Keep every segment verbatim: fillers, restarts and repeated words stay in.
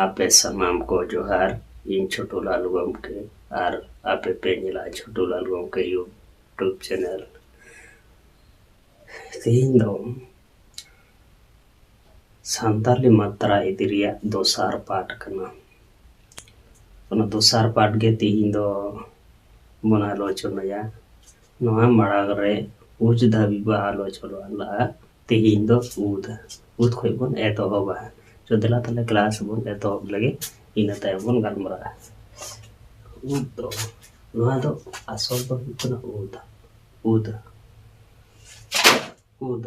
ᱟᱯᱮ ᱥᱟᱱᱟᱢ ᱠᱚ ᱡᱚᱦᱟᱨ᱾ ᱤᱧ ᱪᱷᱳᱴᱩ ᱞᱟᱞ ᱜᱚᱢᱠᱮ ᱟᱨ ᱟᱯᱮ ᱯᱮ ᱧᱮᱞᱟ ᱪᱷᱳᱴᱩ ᱞᱟᱞ ᱜᱚᱢᱠᱮ YouTube channel᱾ ᱛᱮᱦᱮᱧ ᱫᱚ ᱥᱟᱱᱛᱟᱞᱤ ᱢᱟᱛᱨᱟ ᱤᱫᱤ ᱨᱮᱭᱟᱜ ᱫᱚᱥᱟᱨ ᱯᱟᱴ ᱠᱟᱱᱟ᱾ ᱚᱱᱟ ᱫᱚᱥᱟᱨ ᱯᱟᱴ ᱜᱮ ᱛᱮᱦᱮᱧ ᱫᱚ ᱵᱚᱱ ᱟᱞᱳᱪᱚᱱᱟᱭᱟ᱾ ᱱᱚᱣᱟ ᱢᱟᱲᱟᱝ ᱨᱮ ᱩᱡᱽ ᱫᱷᱟᱹᱵᱤᱡ ᱵᱚᱱ ᱟᱞᱳᱪᱚᱱᱟ ᱞᱟᱜᱼᱟ᱾ ᱛᱮᱦᱮᱧ ᱫᱚ ᱩᱫ, ᱩᱫ ᱠᱷᱚᱡ ᱵᱚᱱ ᱮᱛᱚᱦᱚᱵᱟ᱾ ᱪᱚ ᱫᱮᱞᱟ ᱛᱟᱦᱞᱮ class ᱵᱚᱱ ᱮᱛᱚᱦᱚᱵ ᱞᱮᱜᱮ, ᱤᱱᱟᱹ ᱛᱟᱭᱚᱢ ᱵᱚᱱ ᱜᱟᱞᱢᱟᱨᱟᱜᱼᱟ᱾ ᱩᱫ ᱫᱚ, ᱱᱚᱣᱟ ᱫᱚ ᱟᱥᱚᱞ ᱫᱚ ᱦᱩᱭᱩᱜ ᱠᱟᱱᱟ ᱩᱫ, ᱩᱫ, ᱩᱫ᱾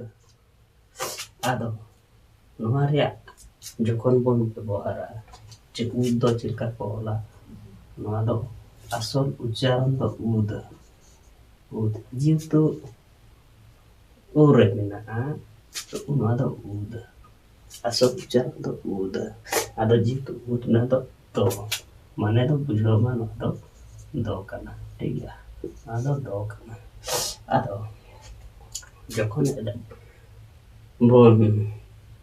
ᱟᱫᱚ ᱱᱚᱣᱟ ᱨᱮᱭᱟᱜ ᱡᱚᱠᱷᱚᱱ ᱵᱚᱱ ᱵᱮᱵᱚᱦᱟᱨᱟ, ᱡᱮ ᱩᱫ ᱫᱚ ᱪᱮᱫ ᱞᱮᱠᱟ ᱠᱚ ᱚᱞᱟ, ᱱᱚᱣᱟ ᱫᱚ ᱟᱥᱚᱞ ᱩᱪᱪᱟᱨᱚᱱ ᱫᱚ ᱩᱫ, ᱩᱫ᱾ ᱡᱮᱦᱮᱛᱩ ᱩ ᱨᱮ ᱢᱮᱱᱟᱜᱼᱟ, ᱛᱚ ᱱᱚᱣᱟ ᱫᱚ ᱩᱫ᱾ ᱟᱥᱚᱞ ᱩᱪᱪᱟᱨᱚᱱ ᱫᱚ ᱩᱫ᱾ ᱟᱫᱚ ᱡᱮᱦᱮᱛᱩ ᱩᱫ, ᱱᱚᱣᱟ ᱫᱚ ᱫᱚ, ᱢᱟᱱᱮ ᱫᱚ ᱵᱩᱡᱷᱟᱹᱣ ᱢᱟ, ᱱᱚᱣᱟ ᱫᱚ ᱫᱚ ᱠᱟᱱᱟ, ᱴᱷᱤᱠ ᱜᱮᱭᱟ? ᱱᱚᱣᱟ ᱫᱚ ᱫᱚ ᱠᱟᱱᱟ᱾ ᱟᱫᱚ ᱡᱚᱠᱷᱚᱱ ᱵᱚᱱ,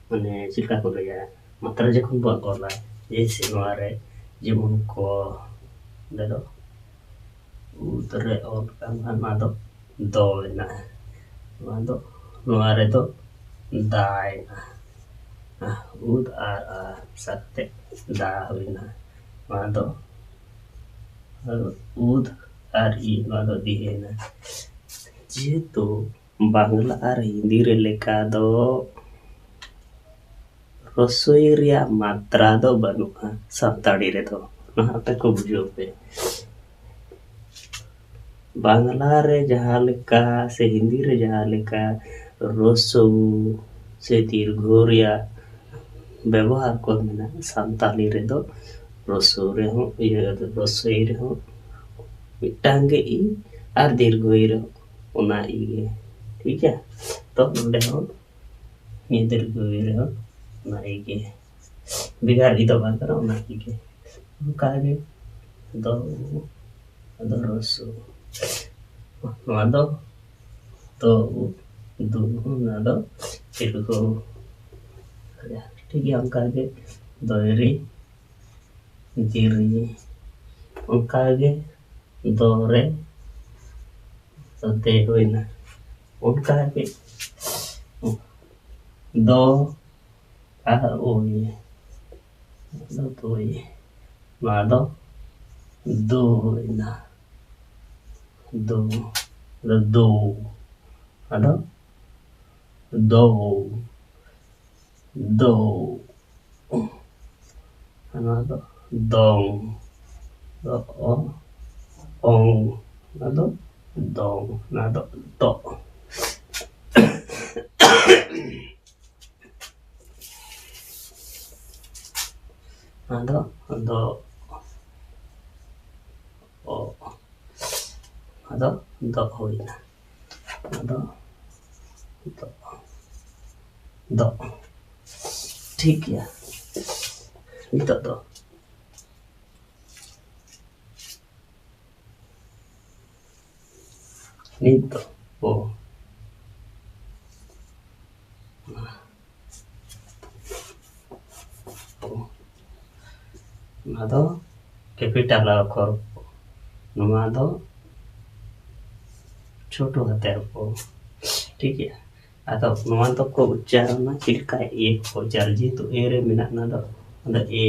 ᱢᱟᱱᱮ ᱪᱮᱫ ᱞᱮᱠᱟ ᱠᱚ ᱞᱟᱹᱭᱟ, ᱢᱟᱛᱨᱟ ᱡᱚᱠᱷᱚᱱ ᱵᱚᱱ ᱚᱞᱟ, ᱡᱮᱭᱥᱮ ᱱᱚᱣᱟ ᱨᱮ ᱡᱮᱢᱚᱱ ᱠᱚ, ᱚᱸᱰᱮ ᱫᱚ ᱩᱫ ᱨᱮ ᱚᱞ ᱠᱟᱱᱟ, ᱱᱚᱣᱟ ᱫᱚ ᱫᱚ ᱢᱮᱱᱟᱜᱼᱟ᱾ ᱱᱚᱣᱟ ᱫᱚ, ᱱᱚᱣᱟ ᱨᱮᱫᱚ ᱫᱟ ᱢᱮᱱᱟᱜᱼᱟ᱾ ᱩᱫ ᱟᱨ ᱟ ᱢᱮᱥᱟ ᱠᱟᱛᱮ ᱫᱟ ᱦᱩᱭᱱᱟ᱾ ᱱᱚᱣᱟ ᱫᱚ ᱩᱫ ᱟᱨ ᱤ, ᱱᱚᱣᱟ ᱫᱚ ᱫᱤ ᱦᱩᱭᱱᱟ᱾ ᱡᱮᱦᱮᱛᱩ ᱵᱟᱝᱞᱟ ᱟᱨ ᱦᱤᱱᱫᱤ ᱨᱮ ᱞᱮᱠᱟ ᱫᱚ ᱨᱚᱥᱳᱭ ᱨᱮᱭᱟᱜ ᱢᱟᱛᱨᱟ ᱫᱚ ᱵᱟᱹᱱᱩᱜᱼᱟ ᱥᱟᱱᱛᱟᱲᱤ ᱨᱮᱫᱚ, ᱚᱱᱟ ᱟᱯᱮ ᱠᱚ ᱵᱩᱡᱷᱟᱹᱣ ᱯᱮ᱾ ᱵᱟᱝᱞᱟ ᱨᱮ ᱡᱟᱦᱟᱸ ᱞᱮᱠᱟ ᱥᱮ ᱦᱤᱱᱫᱤ ᱨᱮ ᱡᱟᱦᱟᱸ ᱞᱮᱠᱟ ᱨᱚᱥᱳ ᱥᱮ ᱫᱤᱨᱜᱷᱚ ᱨᱮᱭᱟᱜ ᱵᱮᱵᱚᱦᱟᱨ ᱠᱚ ᱢᱮᱱᱟᱜᱼᱟ, ᱥᱟᱱᱛᱟᱞᱤ ᱨᱮᱫᱚ ᱨᱚᱥᱳ ᱨᱮᱦᱚᱸ, ᱤᱭᱟᱹ, ᱨᱚᱥᱳᱭ ᱨᱮᱦᱚᱸ ᱢᱤᱫᱴᱟᱝ ᱜᱮ ᱤ ᱟᱨ ᱫᱤᱨᱜᱷᱚᱭ ᱨᱮᱦᱚᱸ ᱚᱱᱟ ᱤ ᱜᱮ, ᱴᱷᱤᱠ ᱜᱮᱭᱟ? ᱛᱚ ᱱᱚᱰᱮ ᱦᱚᱸ ᱱᱤᱭᱟᱹ ᱫᱤᱨᱜᱷᱚᱭ ᱨᱮᱦᱚᱸ ᱚᱱᱟ ᱤ ᱜᱮ, ᱵᱷᱮᱜᱟᱨ ᱤ ᱫᱚ ᱵᱟᱝ ᱠᱟᱱᱟ, ᱚᱱᱟ ᱤ ᱜᱮ᱾ ᱚᱱᱠᱟ ᱜᱮ ᱫᱚ, ᱟᱫᱚ ᱨᱚᱥᱩ, ᱱᱚᱣᱟ ᱫᱚ ᱛᱚ ᱩ ᱫᱩ, ᱚᱱᱟ ᱫᱚ ᱫᱤᱨᱜᱷᱚ᱾ ᱴᱷᱤᱠ ᱜᱮᱭᱟ, ᱚᱱᱠᱟ ᱜᱮ ᱫᱚᱭᱨᱤ, ᱡᱤᱨᱤ᱾ ᱚᱱᱠᱟᱜᱮ ᱫᱚ ᱨᱮ ᱫᱚ ᱫᱮ ᱦᱩᱭᱱᱟ᱾ ᱚᱱᱠᱟᱜᱮ ᱫᱚ ᱟᱨ ᱩᱭ, ᱫᱚ ᱫᱩᱭ᱾ ᱱᱚᱣᱟ ᱫᱚ ᱫᱩ ᱦᱩᱭᱱᱟ᱾ ᱫᱩ, ᱫᱚ ᱫᱩ᱾ ᱟᱫᱚ ᱫᱚ ᱫᱚ᱾ ᱱᱚᱣᱟ ᱫᱚ ᱫᱚᱝ᱾ ᱫᱚ ᱚ, ᱚᱝ᱾ ᱱᱚᱣᱟ ᱫᱚ ᱫᱚᱝ᱾ ᱱᱚᱣᱟ ᱫᱚ ᱫᱚ᱾ ᱱᱚᱣᱟ ᱫᱚ ᱫᱚ ᱚ᱾ ᱱᱚᱣᱟ ᱫᱚ ᱫᱚ ᱦᱩᱭᱱᱟ᱾ ᱟᱫᱚ ᱫᱚ, ᱫᱚ᱾ ᱴᱷᱤᱠ ᱜᱮᱭᱟ᱾ ᱱᱤᱛᱚᱜ ᱫᱚ ᱱᱤᱛ ᱫᱚ ᱯᱚ᱾ ᱱᱚᱣᱟ ᱫᱚ ᱠᱮᱯᱤᱴᱟᱞ ᱚᱠᱠᱷᱚᱨ, ᱱᱚᱣᱟ ᱫᱚ ᱪᱷᱳᱴᱳ ᱦᱟᱛᱮᱨ ᱠᱚ, ᱴᱷᱤᱠ ᱜᱮᱭᱟ᱾ ᱟᱫᱚ ᱱᱚᱣᱟ ᱫᱚᱠᱚ ᱩᱪᱪᱟᱨᱚᱱᱟ ᱪᱮᱫ ᱞᱮᱠᱟ? ᱮ ᱠᱚ ᱩᱪᱪᱟᱨᱚᱱᱟ, ᱡᱮᱦᱮᱛᱩ ᱮ ᱨᱮ ᱢᱮᱱᱟᱜ, ᱚᱱᱟ ᱫᱚ, ᱚᱱᱟ ᱫᱚ ᱮ,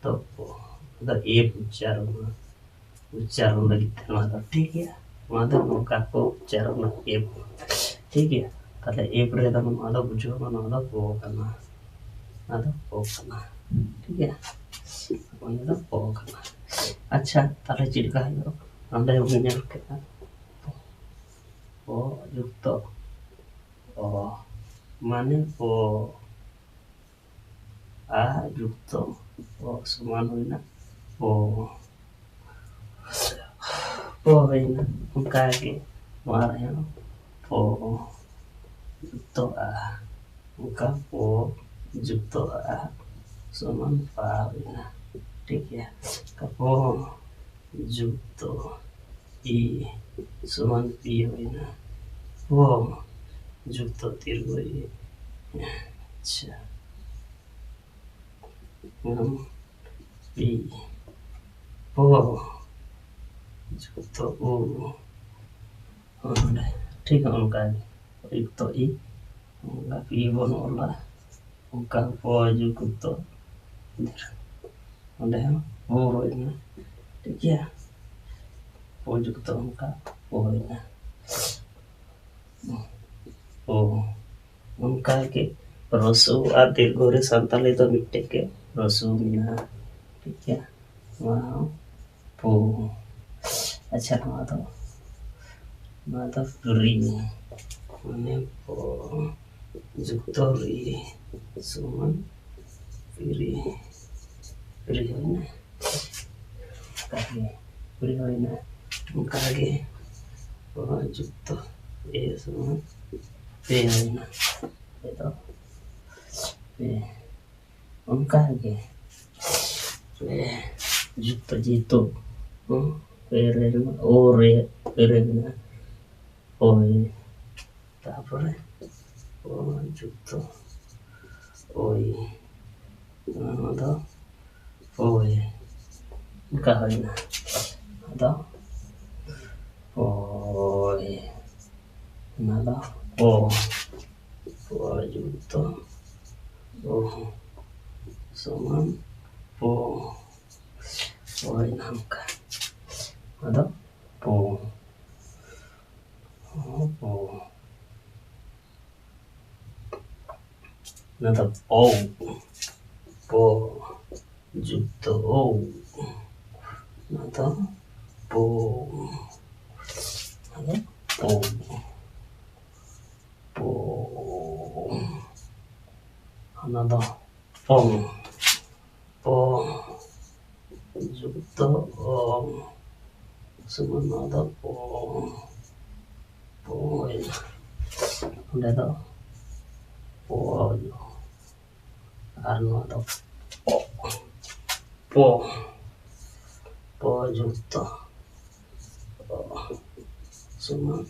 ᱛᱚ ᱟᱫᱚ ᱮ ᱠᱚ ᱩᱪᱪᱟᱨᱚᱱᱟ᱾ ᱩᱪᱪᱟᱨᱚᱱ ᱞᱟᱹᱜᱤᱫ ᱛᱮ ᱱᱚᱣᱟ ᱫᱚ ᱴᱷᱤᱠ ᱜᱮᱭᱟ᱾ ᱱᱚᱣᱟ ᱫᱚ ᱱᱚᱝᱠᱟ ᱠᱚ ᱩᱪᱪᱟᱨᱚᱱᱟ, ᱮᱯ᱾ ᱴᱷᱤᱠ ᱜᱮᱭᱟ, ᱛᱟᱦᱞᱮ ᱮᱯ ᱨᱮᱫᱚ ᱱᱚᱣᱟ ᱫᱚ ᱵᱩᱡᱷᱟᱹᱣ ᱢᱟ, ᱱᱚᱣᱟ ᱫᱚ ᱯᱚ ᱠᱟᱱᱟ, ᱱᱚᱣᱟ ᱫᱚ ᱯᱚ ᱠᱟᱱᱟ᱾ ᱴᱷᱤᱠ ᱜᱮᱭᱟ, ᱱᱚᱣᱟ ᱫᱚ ᱯᱚ ᱠᱟᱱᱟ᱾ ᱟᱪᱪᱷᱟ, ᱛᱟᱦᱞᱮ ᱪᱮᱫ ᱞᱮᱠᱟ ᱦᱩᱭᱩᱜᱼᱟ? ᱱᱚᱸᱰᱮ ᱵᱚᱱ ᱧᱮᱞ ᱠᱮᱫᱟ, ᱯᱚ ᱡᱩᱠᱛᱚ ᱚ, ᱢᱟᱱᱮ ᱯᱚ᱾ ᱟ ᱡᱩᱠᱛᱚ ᱚ ᱥᱚᱢᱟᱱ ᱦᱩᱭᱱᱟ ᱯᱚ᱾ ᱯᱚ ᱦᱩᱭᱱᱟ᱾ ᱚᱱᱠᱟᱜᱮ ᱱᱚᱣᱟ ᱨᱮᱦᱚᱸ ᱯᱚ ᱡᱩᱠᱛᱚ ᱟ, ᱚᱱᱠᱟ ᱯᱚ ᱡᱩᱠᱛᱚ ᱟ ᱥᱚᱢᱟᱱ ᱯᱟ ᱦᱩᱭᱱᱟ᱾ ᱴᱷᱤᱠ ᱜᱮᱭᱟ, ᱯᱚ ᱡᱩᱠᱛᱚ ᱤ ᱥᱚᱢᱟᱱ ᱯᱤ ᱦᱩᱭᱱᱟ᱾ ᱯᱚ ᱡᱩᱠᱛᱚ ᱫᱤᱨᱜᱷᱚ ᱤ᱾ ᱟᱪᱪᱷᱟ, ᱦᱩᱸ᱾ ᱯᱤ, ᱯᱚ ᱡᱩᱠᱛᱚ ᱩ᱾ ᱱᱚᱰᱮ ᱴᱷᱤᱠ ᱚᱱᱠᱟ ᱜᱮ ᱡᱩᱠᱛᱚ ᱤ, ᱚᱱᱠᱟ ᱯᱤ ᱵᱚᱱ ᱚᱞᱟ, ᱚᱱᱠᱟ ᱯᱚ ᱡᱩᱠᱛᱚ ᱚᱸᱰᱮ ᱦᱚᱸ ᱯᱚ ᱦᱩᱭ ᱮᱱᱟ, ᱴᱷᱤᱠ ᱜᱮᱭᱟ᱾ ᱯᱚ ᱡᱩᱠᱛᱚ ᱚᱱᱠᱟ ᱯᱚ ᱦᱩᱭ ᱮᱱᱟ᱾ ᱯᱚ ᱚᱱᱠᱟ ᱜᱮ ᱦᱨᱚᱥᱣ ᱟᱨ ᱫᱤᱨᱜᱷᱚ ᱨᱮ ᱥᱟᱱᱛᱟᱲᱤ ᱫᱚ ᱢᱤᱫᱴᱮᱡ ᱜᱮ ᱦᱨᱚᱥᱣ ᱢᱮᱱᱟᱜᱼᱟ, ᱴᱷᱤᱠ ᱜᱮᱭᱟ᱾ ᱱᱚᱣᱟ ᱦᱚᱸ ᱯᱚ᱾ ᱟᱪᱪᱷᱟ, ᱱᱚᱣᱟ ᱫᱚ, ᱱᱚᱣᱟ ᱫᱚ ᱨᱤ, ᱢᱟᱱᱮ ᱯᱚ ᱡᱩᱠᱛᱚ ᱨᱤ ᱥᱚᱢᱟᱱ ᱨᱤ, ᱨᱤ ᱦᱩᱭᱱᱟ᱾ ᱚᱱᱠᱟᱜᱮ ᱨᱤ ᱦᱩᱭᱱᱟ, ᱚᱱᱠᱟᱜᱮ ᱯᱚ ᱡᱩᱠᱛᱚ ᱮ ᱥᱚᱢᱟᱱ ᱯᱮ ᱦᱩᱭᱱᱟ᱾ ᱯᱮ ᱫᱚ ᱯᱮ᱾ ᱚᱱᱠᱟᱜᱮ ᱯᱮ ᱡᱩᱠᱛᱚ ᱡᱮᱦᱮᱛᱩ, ᱦᱩᱸ, ᱯᱮ ᱨᱮ ᱢᱮᱱᱟᱜᱼᱟ, ᱳ ᱨᱮ, ᱯᱮ ᱨᱮ ᱢᱮᱱᱟᱜᱼᱟ, ᱳᱭ᱾ ᱛᱟᱨᱯᱚᱨᱮ ᱯᱚ ᱡᱩᱠᱛᱚ ᱳᱭ, ᱱᱚᱣᱟ ᱫᱚ ᱳᱭ᱾ ᱚᱱᱠᱟ ᱦᱩᱭᱱᱟ᱾ ᱟᱫᱚ ᱳᱭ, ᱚᱱᱟ ᱫᱚ ᱯᱚ, ᱯᱚ ᱡᱩᱠᱛᱚ ᱳ ᱥᱚᱢᱟᱱ ᱯᱚ᱾ ᱳᱭ ᱱᱚᱝᱠᱟ᱾ ᱟᱫᱚ ᱯᱚ, ᱯᱚ, ᱯᱚ᱾ ᱚᱱᱟ ᱫᱚ ᱯᱚ, ᱯᱚ ᱡᱩᱠᱛᱚ ᱳ᱾ ᱚᱱᱟ ᱫᱚ ᱯᱚ, ᱚᱱᱟ ᱫᱚ ᱯᱚ, ᱯᱚ᱾ ᱚᱱᱟ ᱫᱚ ᱯᱚᱝ, ᱯᱚ ᱡᱩᱠᱛᱚ ᱚᱝ ᱥᱚᱢᱟᱱ ᱱᱚᱣᱟ ᱫᱚ ᱯᱚ, ᱯᱚ ᱦᱩᱭᱱᱟ᱾ ᱚᱸᱰᱮ ᱫᱚ ᱯᱚ, ᱟᱨ ᱱᱚᱣᱟ ᱫᱚ ᱯᱚ, ᱯᱚ, ᱯᱚ ᱡᱩᱠᱛᱚ ᱯᱚ ᱥᱚᱢᱟᱱ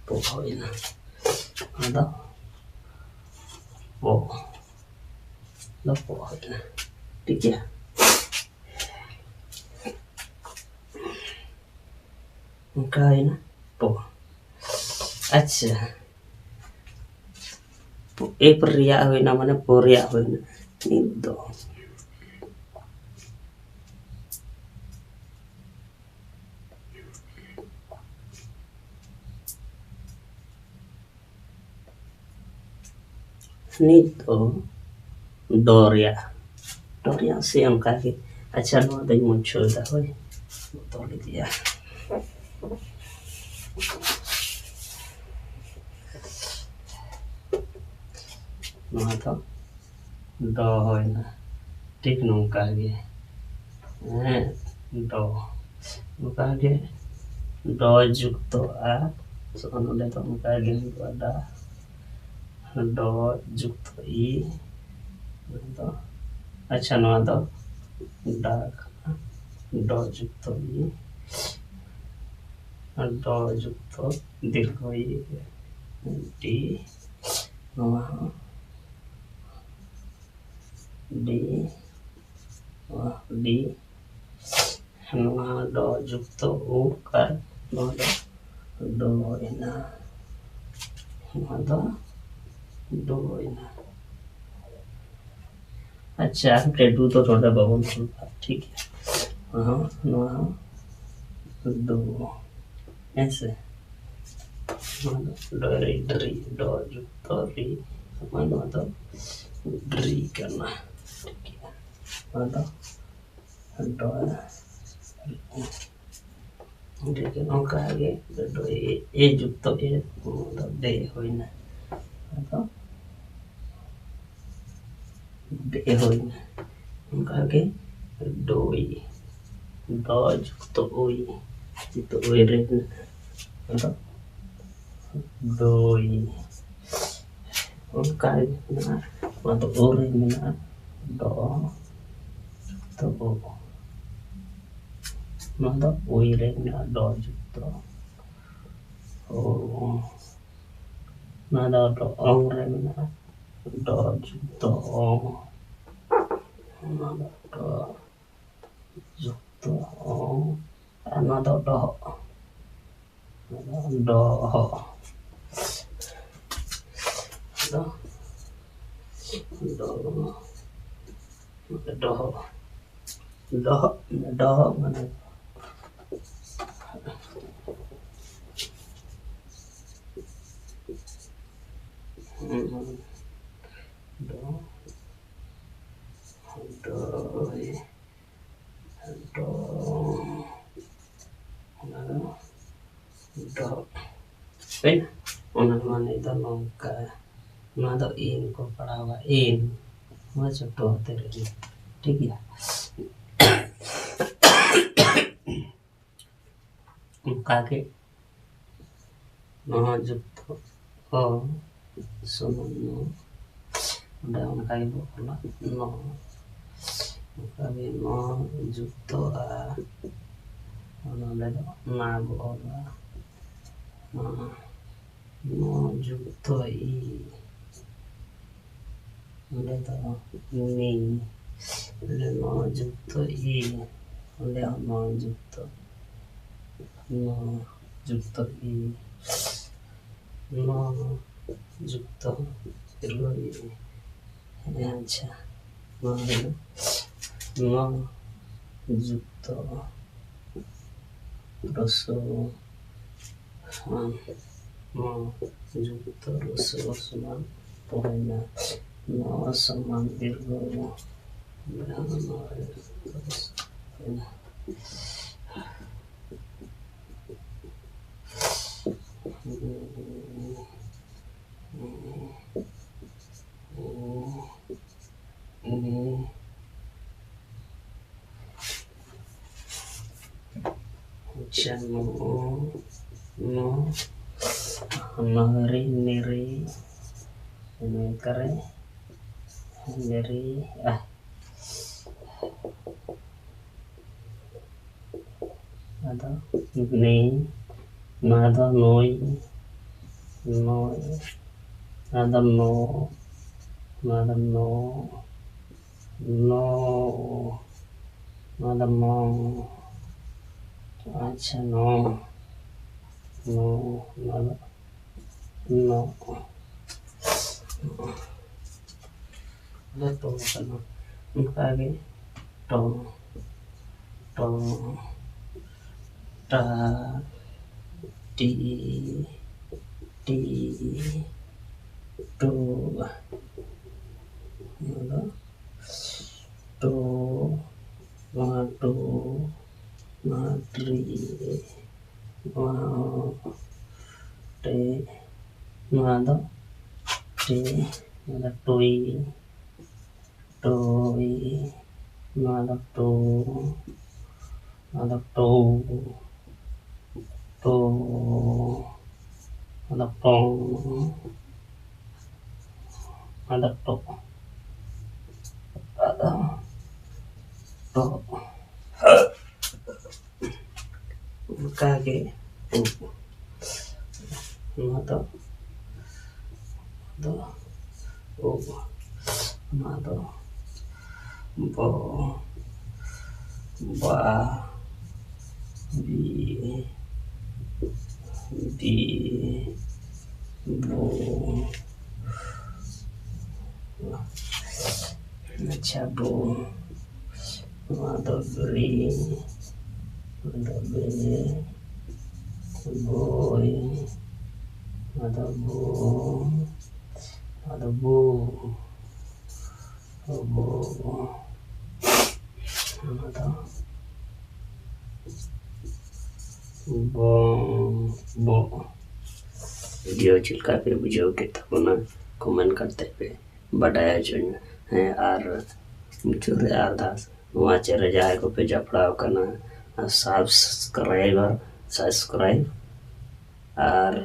ᱯᱚ ᱦᱩᱭᱱᱟ᱾ ᱟᱫᱚ ᱯᱚ ᱫᱚ ᱯᱚ ᱦᱩᱭᱱᱟ᱾ ᱴᱷᱤᱠ ᱜᱮᱭᱟ᱾ ᱚᱱᱠᱟ ᱦᱩᱭᱱᱟ ᱯᱚ᱾ ᱟᱪᱪᱷᱟ, ᱮᱯ ᱨᱮᱭᱟᱜ ᱦᱩᱭᱱᱟ, ᱢᱟᱱᱮ ᱯᱚ ᱨᱮᱭᱟᱜ ᱦᱩᱭᱱᱟ᱾ ᱱᱤᱛ ᱫᱚ ᱱᱤᱛ ᱫᱚ ᱰᱚ ᱨᱮᱭᱟᱜ, ᱰᱚ ᱨᱮᱭᱟᱜ ᱥᱮ ᱚᱱᱠᱟ ᱜᱮ᱾ ᱟᱪᱪᱷᱟ, ᱱᱚᱣᱟ ᱫᱚᱧ ᱢᱩᱪᱷᱟᱹᱣ ᱮᱫᱟ, ᱦᱳᱭ, ᱵᱚᱫᱚᱞ ᱤᱫᱤᱭᱟ᱾ ᱱᱚᱣᱟ ᱫᱚ ᱰᱚ ᱦᱩᱭᱱᱟ᱾ ᱴᱷᱤᱠ ᱱᱚᱝᱠᱟ ᱜᱮ, ᱦᱮᱸ, ᱰᱚ, ᱱᱚᱝᱠᱟ ᱜᱮ ᱰᱚ ᱡᱩᱠᱛᱚ ᱟ, ᱱᱚᱰᱮ ᱫᱚ ᱚᱱᱠᱟ ᱜᱮ ᱦᱩᱭᱩᱜᱼᱟ, ᱰᱟ, ᱰᱚ ᱡᱩᱠᱛᱚ ᱤ, ᱱᱚᱣᱟ ᱫᱚ, ᱟᱪᱪᱷᱟ, ᱱᱚᱣᱟ ᱫᱚ ᱰᱟ ᱠᱟᱱᱟ, ᱰᱚ ᱡᱩᱠᱛᱚ ᱤ, ᱰᱚ ᱡᱩᱠᱛᱚ ᱫᱤᱨᱜᱷᱚ ᱤ, ᱰᱤ, ᱱᱚᱣᱟ ᱦᱚᱸ ᱰᱤ, ᱱᱚᱣᱟ ᱰᱤ, ᱱᱚᱣᱟ ᱰᱚ ᱡᱩᱠᱛᱚ ᱩ ᱟᱨ ᱱᱚᱣᱟ ᱫᱚ ᱰᱚ ᱮᱱᱟ, ᱱᱚᱣᱟ ᱫᱚ ᱰᱚ ᱮᱱᱟ᱾ ᱟᱪᱪᱷᱟ, ᱟᱨ ᱢᱤᱫᱴᱮᱡ ᱰᱩ ᱫᱚ ᱱᱚᱰᱮ ᱵᱟᱵᱚᱱ ᱚᱞ ᱠᱟᱜᱼᱟ, ᱴᱷᱤᱠ ᱜᱮᱭᱟ᱾ ᱱᱚᱣᱟ ᱦᱚᱸ, ᱱᱚᱣᱟ ᱦᱚᱸ ᱰᱩ, ᱦᱮᱸ ᱥᱮ? ᱱᱚᱣᱟ ᱫᱚ ᱰᱚ ᱨᱤ, ᱰᱨᱤ, ᱰᱚ ᱡᱩᱠᱛᱚ ᱨᱤ, ᱱᱚᱣᱟ ᱫᱚ ᱰᱨᱤ ᱠᱟᱱᱟ, ᱴᱷᱤᱠ ᱜᱮᱭᱟ᱾ ᱱᱚᱣᱟ ᱫᱚ ᱰᱚ, ᱴᱷᱤᱠ ᱜᱮᱭᱟ, ᱱᱚᱝᱠᱟ ᱜᱮ ᱰᱚ, ᱮ, ᱮ ᱡᱩᱠᱛᱚ ᱮ, ᱱᱚᱣᱟ ᱫᱚ ᱰᱮ ᱦᱩᱭᱱᱟ᱾ ᱟᱫᱚ ᱰᱮ ᱦᱩᱭᱱᱟ᱾ ᱚᱱᱠᱟ ᱜᱮ ᱰᱚᱭ, ᱰᱚ ᱡᱩᱠᱛᱚ ᱩᱭ, ᱡᱩᱠᱛᱚ ᱩᱭ ᱨᱮ ᱢᱮᱱᱟᱜᱼᱟ᱾ ᱟᱫᱚ ᱰᱚᱭ᱾ ᱚᱱᱠᱟ ᱜᱮ ᱢᱮᱱᱟᱜᱼᱟ᱾ ᱱᱚᱣᱟ ᱫᱚ ᱩ ᱨᱮ ᱢᱮᱱᱟᱜᱼᱟ᱾ ᱰᱚ ᱡᱩᱠᱛᱚ ᱩ᱾ ᱱᱚᱣᱟ ᱫᱚ ᱩᱭ ᱨᱮ ᱢᱮᱱᱟᱜᱼᱟ᱾ ᱰᱚ ᱡᱩᱠᱛᱚ ᱩ᱾ ᱱᱚᱣᱟ ᱫᱚ ᱰᱚ ᱚᱝ ᱨᱮ ᱢᱮᱱᱟᱜᱼᱟ᱾ ᱰᱚ ᱡᱩᱠᱛᱚ ᱚᱝ᱾ ᱱᱚᱣᱟ ᱫᱚ ᱰᱚ ᱡᱩᱠᱛᱚ ᱚᱝ᱾ ᱟᱨ ᱱᱚᱣᱟ ᱫᱚ ᱰᱚᱦᱚᱜ᱾ ᱰᱚᱦᱚᱜ᱾ ᱰᱚ-, ᱰᱚ-, ᱰᱚᱦᱚᱜ᱾ ᱰᱚᱦᱚᱜ, ᱰᱚᱦᱚᱜ ᱢᱟᱱᱮ ᱰᱚ-, ᱰᱚᱭ᱾ ᱰᱚ-, ᱚᱱᱟ ᱫᱚ ᱰᱚᱦᱚᱜ᱾ ᱦᱩᱭᱱᱟ? ᱚᱱᱟ ᱢᱟᱱᱮ ᱫᱚ ᱱᱚᱝᱠᱟ, ᱱᱚᱣᱟ ᱫᱚ ᱤᱱ ᱠᱚ ᱯᱟᱲᱦᱟᱣᱟ, ᱤᱱ᱾ ᱱᱚᱣᱟ ᱪᱷᱳᱴᱳ ᱦᱟᱛᱮᱨ ᱤᱱ᱾ ᱴᱷᱤᱠ ᱜᱮᱭᱟ? ᱚᱱᱠᱟᱜᱮ ᱱᱚᱣᱟ ᱡᱩᱠᱛᱚ ᱚ ᱥᱚᱢᱟᱱ ᱱᱚ, ᱚᱸᱰᱮ ᱚᱱᱠᱟ ᱜᱮᱵᱚ ᱚᱞᱟ ᱱᱚ, ᱚᱱᱠᱟᱜᱮ ᱱᱚ ᱡᱩᱠᱛᱚ ᱟ, ᱱᱚᱰᱮ ᱫᱚ ᱱᱟ ᱵᱚ ᱚᱞᱟ, ᱱᱚ, ᱱᱚ ᱡᱩᱠᱛᱚ ᱤ, ᱚᱸᱰᱮ ᱫᱚ ᱱᱤ, ᱚᱸᱰᱮ ᱱᱚ ᱡᱩᱠᱛᱚ ᱤ, ᱚᱸᱰᱮ ᱦᱚᱸ ᱱᱚ ᱡᱩᱠᱛᱚ, ᱱᱚ ᱡᱩᱠᱛᱚ ᱤ, ᱱᱚ ᱡᱩᱠᱛᱚ ᱫᱤᱨᱜᱷᱚ ᱤ᱾ ᱟᱪᱪᱷᱟ, ᱱᱚᱣᱟ ᱦᱩᱭᱩᱜ ᱱᱚ ᱡᱩᱠᱛᱚ ᱦᱨᱚᱥᱣ ᱱᱚ ᱡᱩᱠᱛᱚ ᱦᱨᱚᱥᱣ ᱥᱚᱢᱟᱱ ᱯᱚᱨᱮᱱᱟ᱾ ᱱᱚ ᱥᱚᱢᱟᱱ ᱫᱤᱨᱜᱷᱚ ᱱᱚ᱾ ᱟᱪᱪᱷᱟ, ᱱᱚ, ᱱᱚ, ᱱᱚᱦᱨᱤ, ᱱᱤᱨᱤ, ᱱᱚᱝᱠᱟᱨᱮ, ᱱᱤᱨᱤ, ᱟ᱾ ᱟᱫᱚ ᱱᱤ, ᱱᱚᱣᱟ ᱫᱚ ᱱᱩᱭ, ᱱᱩᱭ, ᱱᱚᱣᱟ ᱫᱚ ᱱᱚ, ᱱᱚᱣᱟ ᱫᱚ ᱱᱚ, ᱱᱚ, ᱱᱚᱣᱟ ᱫᱚ ᱱᱚ, ᱟᱪᱪᱷᱟ, ᱱᱚ, ᱱᱚ, ᱱᱚᱣᱟ ᱫᱚ ᱱᱚ᱾ ᱟᱫᱚ ᱴᱚ ᱠᱟᱱᱟ᱾ ᱚᱱᱠᱟᱜᱮ ᱴᱚ, ᱴᱚ, ᱴᱟ, ᱴᱤ, ᱴᱤ, ᱴᱩ᱾ ᱱᱚᱣᱟ ᱫᱚ ᱴᱩ, ᱱᱚᱣᱟ ᱴᱩ, ᱱᱚᱣᱟ ᱴᱨᱤ, ᱱᱚᱣᱟ ᱦᱚᱸ ᱴᱮ, ᱱᱚᱣᱟ ᱫᱚ ᱴᱮ, ᱱᱚᱣᱟ ᱫᱚ ᱴᱩᱭ, ᱴᱩᱭ, ᱱᱚᱣᱟ ᱫᱚ ᱴᱩ, ᱱᱚᱣᱟ ᱫᱚ ᱴᱩ, ᱴᱩ, ᱱᱚᱣᱟ ᱫᱚ ᱴᱚᱝ, ᱱᱚᱣᱟ ᱫᱚ ᱴᱚ, ᱟᱫᱚ ᱴᱚ, ᱚᱱᱠᱟᱜᱮ ᱩᱵ᱾ ᱱᱚᱣᱟ ᱫᱚ, ᱫᱚ ᱩᱵ᱾ ᱱᱚᱣᱟ ᱫᱚ ᱵᱚ, ᱵᱟ, ᱵᱤ, ᱵᱤ, ᱵᱩ᱾ ᱟᱪᱪᱷᱟ, ᱵᱩ᱾ ᱱᱚᱣᱟ ᱫᱚ ᱵᱤ, ᱱᱚᱣᱟ ᱫᱚ ᱵᱤ, ᱵᱩᱭ, ᱱᱚᱣᱟ ᱫᱚ ᱵᱩ, ᱱᱚᱣᱟ ᱫᱚ ᱵᱩ, ᱵᱩ, ᱱᱚᱣᱟ ᱫᱚ ᱵᱚᱝ, ᱵᱚ᱾ ᱵᱷᱤᱰᱤᱭᱳ ᱪᱮᱫ ᱞᱮᱠᱟ ᱯᱮ ᱵᱩᱡᱷᱟᱹᱣ ᱠᱮᱫ ᱛᱟᱵᱚᱱᱟ, ᱠᱚᱢᱮᱱᱴ ᱠᱟᱛᱮ ᱯᱮ ᱵᱟᱰᱟᱭ ᱦᱚᱪᱚᱧᱟ᱾ ᱦᱮᱸ, ᱟᱨ ᱢᱩᱪᱟᱹᱫ ᱨᱮ ᱟᱨᱫᱟᱥ, ᱱᱚᱣᱟ ᱪᱮᱱᱮᱞ ᱨᱮ ᱡᱟᱦᱟᱸᱭ ᱠᱚᱯᱮ ᱡᱚᱯᱲᱟᱣ ᱟᱠᱟᱱᱟ, ᱥᱟᱵᱥᱠᱨᱟᱭᱵᱟᱨ, ᱥᱟᱵᱥᱠᱨᱟᱭᱤᱵ ᱟᱨ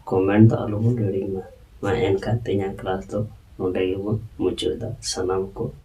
ᱠᱚᱢᱮᱱᱴ ᱫᱚ ᱟᱞᱚᱵᱚᱱ ᱦᱤᱲᱤᱧ ᱢᱟ᱾ ᱢᱟ ᱮᱱᱠᱷᱟᱱ ᱛᱮᱦᱮᱧᱟᱜ ᱠᱞᱟᱥ ᱫᱚ ᱱᱚᱰᱮ ᱜᱮᱵᱚᱱ ᱢᱩᱪᱟᱹᱫᱟ᱾ ᱥᱟᱱᱟᱢ ᱠᱚ